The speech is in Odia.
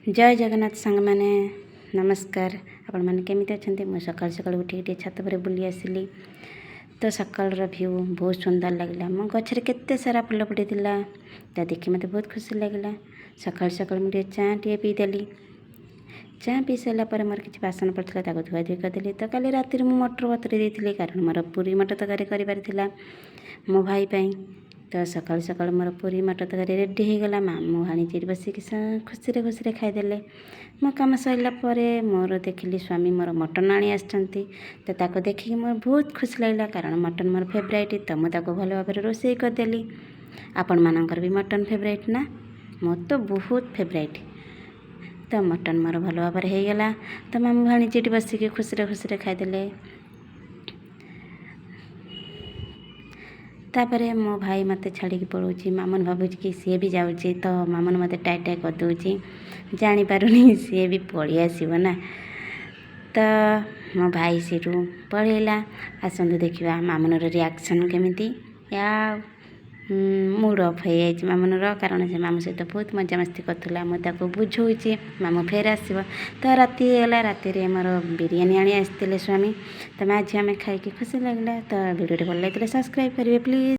ଜୟ ଜଗନ୍ନାଥ ସାଙ୍ଗମାନେ, ନମସ୍କାର। ଆପଣମାନେ କେମିତି ଅଛନ୍ତି? ମୁଁ ସକାଳୁ ସକାଳୁ ଉଠିକି ଟିକେ ଛାତ ଉପରେ ବୁଲି ଆସିଲି। ତ ସକାଳର ଭ୍ୟୁ ବହୁତ ସୁନ୍ଦର ଲାଗିଲା। ମୋ ଗଛରେ କେତେ ସାରା ଫୁଲ ଫୁଟିଥିଲା, ତା ଦେଖି ମୋତେ ବହୁତ ଖୁସି ଲାଗିଲା। ସକାଳୁ ସକାଳୁ ମୁଁ ଟିକେ ଚା ଟିକେ ପିଇଦେଲି। ଚା ପିଇ ସାରିଲା ପରେ ମୋର କିଛି ବାସନ ପଡ଼ିଥିଲା, ତାକୁ ଧୁଆଧୁଇ କରିଦେଲି। ତ କାଲି ରାତିରେ ମୁଁ ମଟର ବତୁରେଇ ଦେଇଥିଲି, କାରଣ ମୋର ପୁରୀ ମଟର ତରକାରୀ କରିବାର ଥିଲା ମୋ ଭାଇ ପାଇଁ। ତ ସକାଳୁ ସକାଳୁ ମୋର ପୁରୀ ମଟର ତରକାରୀ ରେଡ଼ି ହେଇଗଲା। ମାମୁଁ ଭାଣିଜୀ ବସିକି ଖୁସିରେ ଖୁସିରେ ଖାଇଦେଲେ। ମୋ କାମ ସରିଲା ପରେ ମୋର ଦେଖିଲି ସ୍ୱାମୀ ମୋର ମଟନ୍ ଆଣି ଆସିଛନ୍ତି। ତ ତାକୁ ଦେଖିକି ମୋର ବହୁତ ଖୁସି ଲାଗିଲା, କାରଣ ମଟନ୍ ମୋର ଫେଭରାଇଟ୍। ତ ମୁଁ ତାକୁ ଭଲ ଭାବରେ ରୋଷେଇ କରିଦେଲି। ଆପଣମାନଙ୍କର ବି ମଟନ୍ ଫେଭରାଇଟ୍ ନା? ମୋର ତ ବହୁତ ଫେଭରାଇଟ୍। ତ ମଟନ୍ ମୋର ଭଲ ଭାବରେ ହେଇଗଲା। ତ ମାମୁଁ ଭାଣିଜୀ ଏଠି ବସିକି ଖୁସିରେ ଖୁସିରେ ଖାଇଦେଲେ। ତାପରେ ମୋ ଭାଇ ମୋତେ ଛାଡ଼ିକି ପଳାଉଛି। ମାମୁନ ଭାବୁଛି କି ସିଏ ବି ଯାଉଛି, ତ ମାମୁନ ମୋତେ ଟାଇ ଟାଇ କରିଦେଉଛି। ଜାଣିପାରୁନି ସିଏ ବି ପଳେଇ ଆସିବ ନା। ତ ମୋ ଭାଇ ସେଇଠୁ ପଳେଇଲା। ଆସନ୍ତୁ ଦେଖିବା ମାମୁନର ରିଆକ୍ସନ୍ କେମିତି। ୟା ମୁଡ଼ ଅଫ୍ ହେଇଯାଇଛି ମାମୁନର, କାରଣ ସେ ମାମୁଁ ସହିତ ବହୁତ ମଜାମସ୍ତି କରୁଥିଲା। ମୁଁ ତାକୁ ବୁଝଉଛି ମାମୁଁ ଫେର ଆସିବ। ତ ରାତି ହେଇଗଲା। ରାତିରେ ମୋର ବିରିୟାନୀ ଆଣି ଆସିଥିଲେ ସ୍ୱାମୀ। ତ ମା ଝିଅ ଆମେ ଖାଇକି ଖୁସି ଲାଗିଲା। ତ ଭିଡ଼ିଓଟି ଭଲ ଲାଗିଥିଲେ ସବସ୍କ୍ରାଇବ୍ କରିବେ ପ୍ଲିଜ୍।